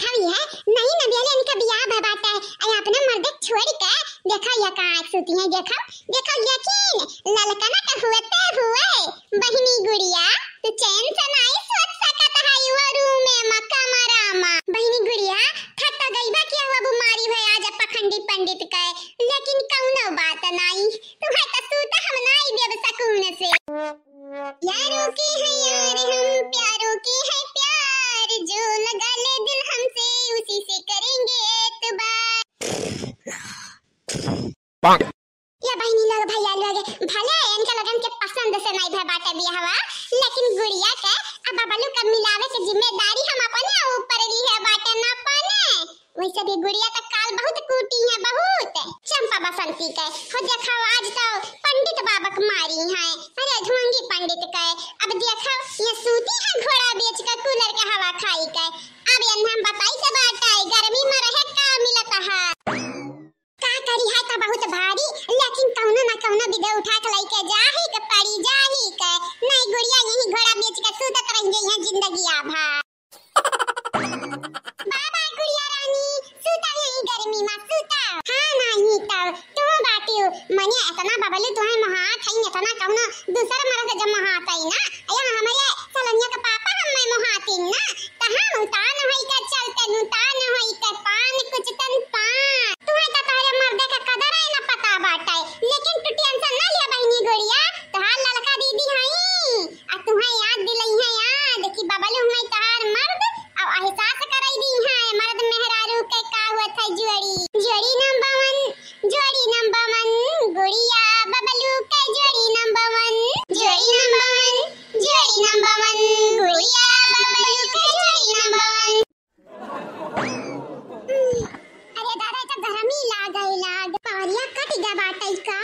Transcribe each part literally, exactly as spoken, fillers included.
देखा ही है, नहीं ना बियाले इनका बियाह भय बाटे, अरे अपने मर्दे छोड़ के देखा ये कहाँ सूती है, देखा, देखा, लेकिन ललकना का हुए ते हुए बहिनी गुड़िया, तू चैन से नहीं सोच सकत है वो रूम में, मा कमरा मा। बहिनी गुड़िया, थक गई बा कि वो बीमारी भय आज पखंडी पंडित के, लेकिन कौनो बात नहीं, तुम्हें तो सूता हम नहीं देब सकून से। यारों के हैं यार हम, प्यारों के हैं प्यार, जो लगा ले दिल हमसे, उसी से करेंगे एतबार। या बहिनी लोग, भैया लोग, भले इनके लगन के पसंद से नहीं भय बाटे बियाहवा, लेकिन गुड़िया के अब बबलू के मिलावे के जिम्मेदारी हम अपने ऊपर ली है बाटे ना पाने। वैसे भी गुड़िया तो काल बहुत कूटी है, बहुत। चंपा बसंती के हो देखा, आज तो पंडित बाबा के मारी है, अरे ढोंगी पंडित के। अब देखा, ये सूती है घोड़ा बेच के, कूलर के हवा खाई के। अब इन्हें हम बताई के बाटे, गर्मी में रहे का मिलत है। का करी है तो बहुत भारी, लेकिन कौनो ना कौनो विधि उठा के लइके जाही के पड़ी, जाही के। नहीं गुड़िया यही घोड़ा बेच के सूतत रह गई है जिंदगी आभा। बाबा गुड़िया रानी, सूता यही गर्मी मा सूता। हाँ नहीं तो तू बाटियो, मने इतना बबलू तुम्हें महात है, इतना कौनो दूसर मर्द जब महात है ना, या हमारे सलनिया के पापा हम मैं महातिन ना, त हम उतान होई के चलते, उतान होई के पान कुछ तन पान। तुम्हें तो तोहरे मर्दे का कदर है ना पता बाटे, लेकिन तू टेंशन ना लिया बहिनी गुड़िया, तोहार ललका दीदी हई, आ तुम्हें याद दिलई है याद कि बबलू हई तोहार मर्द, अब एहसास कराई दी है मर्द मेहरारू के का हुआ था जोड़ी, जोड़ी नंबर वन। जोड़ी नंबर वन, गुड़िया बबलू के जोड़ी नंबर वन। जोड़ी नंबर वन, जोड़ी नंबर वन, गुड़िया बबलू के जोड़ी नंबर वन। अरे दादा, ई तो गरमी लागे लाग, पहरिया कट गया बाटे का?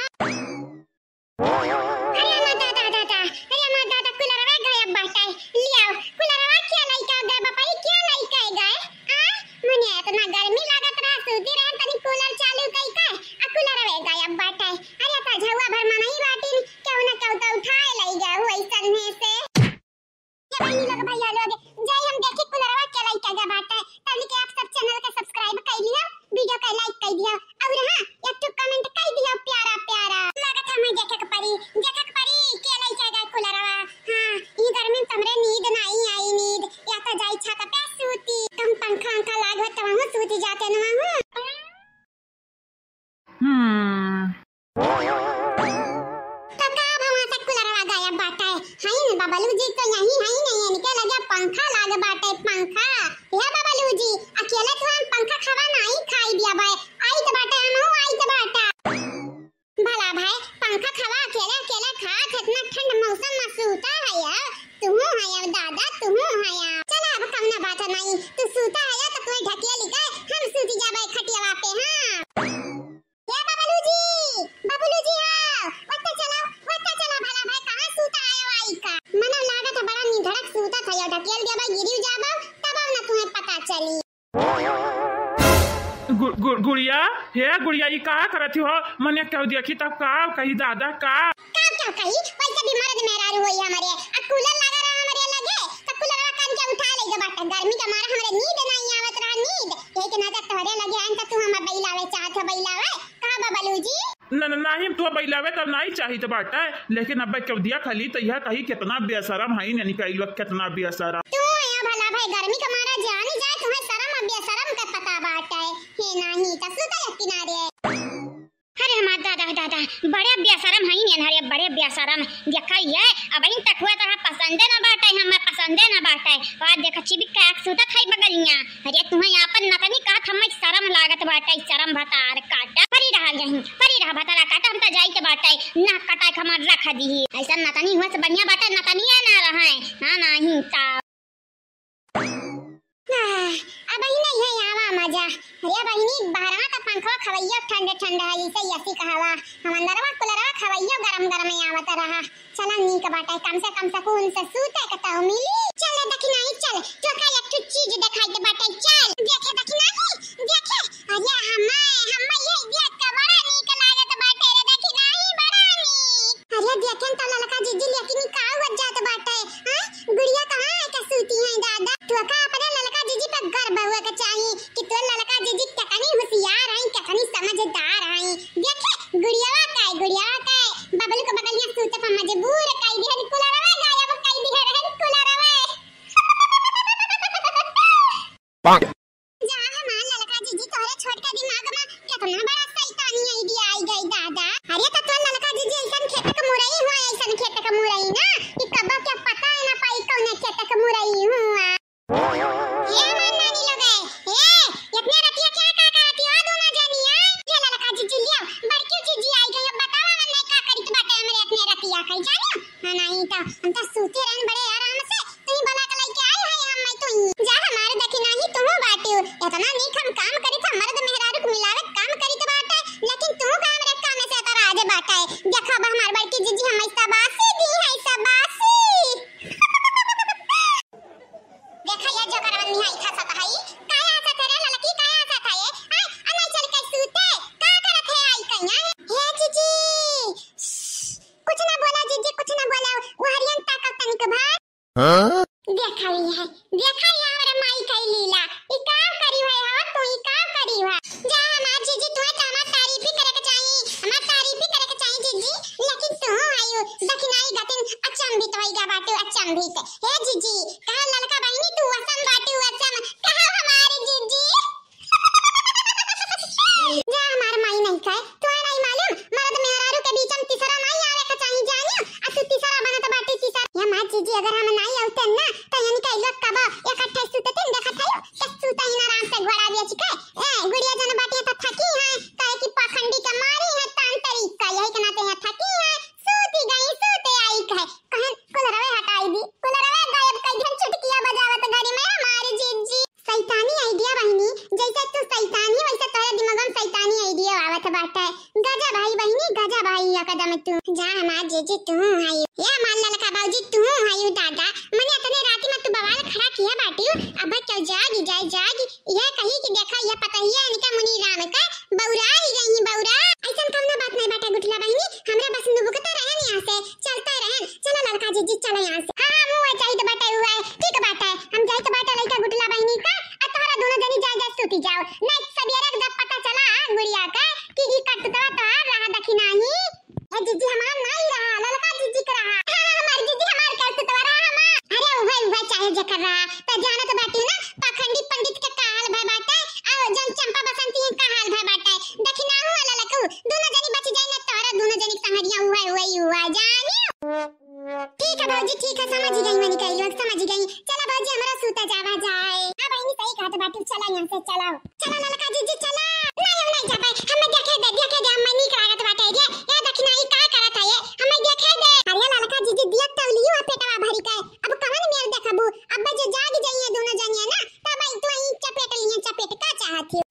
अरे हमार दादा, दादा, अरे हमार दादा, कूलरवा गायब बाटे। लियाओ, कूलरवा के लइका गए, बापा, ई के लइका गए? आ, मने इतना गर्मी लागत रहा, सूती रहन, तनी कूलर चालू कई के, आ कूलरवे गायब बाटे। अरे, त झउआ भर मनई बाटिन, केहू न केहू त उठाए लई गए, वैसन में से। ये बहिनी लोग, भैया लोग, जाई हम देखी कुलरवा के लइका गए बाटे, तब के आप सब channel के subscribe कर लियो, video के like कर दियो, और हाँ, एक ठो comment कर दियो प्यारा प्यारा। लागत है मैं देखे के परी, देखे के परी के लइका गए कुलरवा। हाँ, ई गर्मी में तमरे नींद नहीं आई नींद, या तो जाई छत पे सूती, कम पंखा अंखा लाग हो तब हम सूती जाते न हूँ। हम्म। तो का भवा से कुलरवा गायब बाटे? हई न बबलू जी तो यही हई न, इनके लगे पंखा लाग बाटे, पंखा। हे बबलू जी, अकेले तो हम पंखा खवा नहीं खाई दिया भाई। आई तो बाटे, हम आई तो बाटा। भला भाई, पंखा खवा अकेले, अकेले खात, इतना ठंड मौसम में सूता है यार। तुहू है यार दादा, तुहू है यार। चला अब कौनो बात नहीं, तू सूता है यार तो कोई ढकेली के, हम सूती जाबे खटियावा पे, हाँ। ए बबलू जी, बबलू जी आओ, वत्ते चला, वत्ते चला भला भाई, कहाँ सूता आयो आई का? मनो लागत है बड़ा निधड़क सूता था, यो ढकेल देबा, गिरी जाबा, तब न तुम्हें पता चली। गु-, गु-, गुड़िया, हे गुड़िया, ई का करत हो? मने केहू देखी तब का कही दादा का? का, का कही? वैसे भी मर्द मेहरारू होई हमरे, आ कूलर लगा रहा हमरे लगे, त कूलरवा कान के उठा ले जो बाटे, गर्मी के मारे हमरे नींद नहीं आवत रहा, नींद। यही के नाते तोहरे लगे आइन त तू हमें बइलावे चाहत हो, बइलावे। का बबलू जी? न, न, नाही, तू बइलावे त नाही चाहित बाटे, लेकिन अब केहू देखली त यह कही, "कितना बेशरम हईन, यानी कि ई लोग कितना बेशरम।" तू या भला भाई, गर्मी के मारा जानी जाए, तुम्हें शरम अब बेशरम के पता बाटे। हे नाही, त सुता एक किनारे। अरे हमार दादा, दादा, बड़े बेशरम हईन, अरे बड़े बेशरम। देखा ये, अबहिन तक हुआ तोहरा पसंदे न बाटे, हमें पसंदे न बाटे। और देखा चिबिक के आँख सुतत है बगलिया। अरे तुम्हें आपन नतनी कहत हमें शरम लागत बाटे, शरम भतार काटा। परी रहा यहीं, परी रहा भतारा काटा, हम त जाइत बाटे, नाक कटाए के हमार रख दिही। ऐसा नतनी हुआ से बढ़िया बाटे, नतनिए ना रहे। हाँ, नहीं ता। आह, अबही नहीं है आवा मजा। अरे बहिनी, बहरवा त पंखवा खवैयो ठंडे ठंडे है, जैसे एसी कहवा। हम अंदरवा कुलरवा खवैयो गरम गरम आवत रहा। चला नीक बाटे, कम से कम सुकून से सूते के तो मिली। चल रे दखिनाही, चल, तोका एक ठो चीज देखाई दे बाटे, चल। देखे दखिनाही, देखे, अरे हम्मे, हम्मे ये देख के बड़ा नीक लागत बाटे रे दखिनाही, बड़ा नीक। अरे देखेन तो ललका जीजी लेकिन ई का हुआ जात बाटे, हैं? गुड़िया कहाँ है के सूती है दादा? तोका अपने ललका जीजी पे गर्व हुआ के चाही। जा हमार ललका जीजी, तोहरे छोटका दिमाग में केतना बड़ा शैतानी idea आई गई दादा। अरे त तोर ललका जीजी ऐसन खेत के मुरई हुआ, ऐसन खेत के मुरई ना, कि कब के पता है ना पाई कौन खेत के मुरई हुआ। ए हमार नानी लोग, ए, इतने रतिया क्या का करती हो दोनों जनिया? ये ललका जीजी लिया, बड़की जीजी आई गई, अब बतावा मन नहीं का करित बाटे हमरे इतने रतिया का, जानियो? हाँ, नहीं तो हम तो सूते रहन बड़े आराम से, तू ही बोला के लेके आई है हम, मैं तो ही। जा हमार दखिनाही तू बाटियो, इतना नीक हम काम करित, मर्द मेहरारू के मिलावे काम करित बाटे, लेकिन तू का हमरे काम से तो राज बाटे। देखो अब हमार बड़की जीजी हम शाबाशी दी है, शाबाशी। देखा ये जोकरवन निहाई खसत हई। काहे हंसत है रे ललकी, काहे हंसत है ये? आय, आ नहीं चल के सूते? का करत है आई कइहाँ? हे जीजी, कुछ ना बोला जीजी, कुछ ना बोला। वो हरियन ताकत तनिक भर। हाँ? देखा ही है, देखा ही हमरे माई कई लीला। ई का करी है हो तू, ई का करी है? जा हमार जीजी, तुहे तो हमार तारीफ ही करे के चाही, हमार तारीफ ही करे के चाही जीजी, लेकिन तू आयु दखिनाई गतिन अचंभित होई गा बाटू, अचंभित। हे जीजी, कहा ललका बहिनी तू वसम बाटू, वसम, कहा हमार जीजी। जा हमार माई नहीं कहे, तुहे नहीं मालूम, मर्द मेहरारू के बीच में तीसरा नहीं आवे के चाही जानियो, आ तू तीसरा बनत बाटी तीसरा। या माँ जीजी अगर हम नहीं आउते ना, तो यानी कई लोग कबो इकट्ठे सुततिन देखत है, तो सुता ही ना आराम से घोड़ा बेच के। ए, गुड़िया जन बाटी तो थकी है, कहे कि पाखंडी के मारी है तांत्रिक का, यही के नाते है थकी है, सूती गई, सूते आई कहे, कहन कुलरवे हटाई दी, कुलरवे गायब कर दिहन चुटकिया बजावत घड़ी में हमारी जीजी। शैतानी idea बहिनी, जैसे तू शैतानी वैसे तोरे दिमाग में शैतानी idea आवत बाटे। गजब हई बहिनी, गजब हई एकदम तू। जा हमार जीजी तू हई। ए हमार ललका बाबूजी तू हई दादा। मने अतने राती में तू बवाल खड़ा किया बाटियो। अब क्यों जागी जाए जागी। यह कही कि देखा यह पतहिया इनका मुनी राम का बौरा ही गई बौरा। ऐसन कौनो बात नहीं बाटे गुठला बहिनी। हमरा बस नुबुकता रहन यहाँ से, चलता रहन। चला ललका जीजी चला यहाँ से। हाँ, हाँ, मुँह जाइत बाटे हुआ है। ठीक बाटे। हम जाइत बाटे लइका गुठला बहिनी का। आ तोहरा दोनों जनी जाए जाए सूती जाओ। नहीं सबेरे के जब पता चला गुड़िया का कि ई करतुतवा तोहार रहा दखिनाही। ए जीजी हमार नाई रहा, ललका जीजी के रहा। हाँ, हमार जीजी हमार करतुतवा रहा हमार। अरे उहे, उहे चाहे जेकर रहा। त जानत बाटी ना, पाखंडी पंडित के का हाल भय बाटे, आ जन चंपा बसंती के का हाल भय बाटे। दखिनाहू वाला ललकू, दोनों जनी बच जाए ना, तोहरा दोनों जनी के संहरिया उहे, उहे, उहे जानी। ठीक है भौजी, ठीक है, समझ गई, मनी कई लोग समझ गई। चला भौजी, हमरा सूता जावा जाए। हाँ बहिनी, सही कहत बाटू, चला यहाँ से, चला। चला ललका जीजी, चला। नहीं, हम नहीं जाबे, हमें देखे दे, देखे दे, हमें नीक लागत बाटे रे। ए दखिनाही का करत है ये? हमें देखे दे। अरे ललका जीजी, दियत तौलियो है पेटवा भरी के। अब कवन मेल देखबू? अब जे जाग जाइए दोनों जनिया ना, तब आई तो आई चपेट लिए चपेट। का चाहत हो?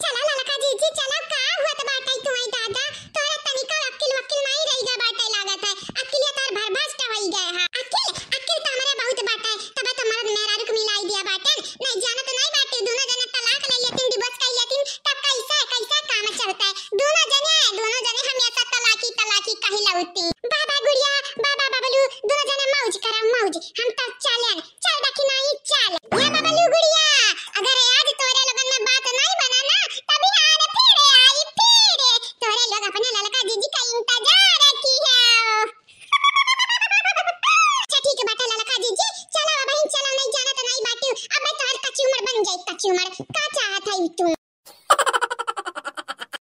चला ललका जीजी, चला, का हुआ त बाटे तू आई दादा? तोरा तनिका अक्किल वक्किल नहीं रही गा बाटे लागत है। अक्किलिया तार भरभस्ट होई गए है। अक्किल, अक्किल तो हमरे बहुत बाटे। तबे तो मर्द मेहरारू के मिलाई दिया बाटे। नहीं जानत नहीं बाटे, दोनों जने तलाक ले लेतिन, divorce कर लेतिन, तब कैसे, कैसे काम चलता है? दोनों जने, दोनों जने हमेशा तलाकी, तलाकी कही लौती। बाबा गुड़िया, बाबा बबलू, दोनों जने मौज करा, मौज। हम तो चलेन। चल दखिनाही चल। ए बबलू गुड़िया, अगर आज तोरे लोगन में बात नहीं बना ना, तभी आन फिर आई फिर। तोरे लोग अपने ललका जीजी का इंतजार किया। अच्छा ठीक है बेटा ललका जीजी, चला अब बहिन चला, नहीं जाना तो नहीं बाटू। अब मैं तोहर कचूमर बन जाई, कचूमर। का चाहत है तू?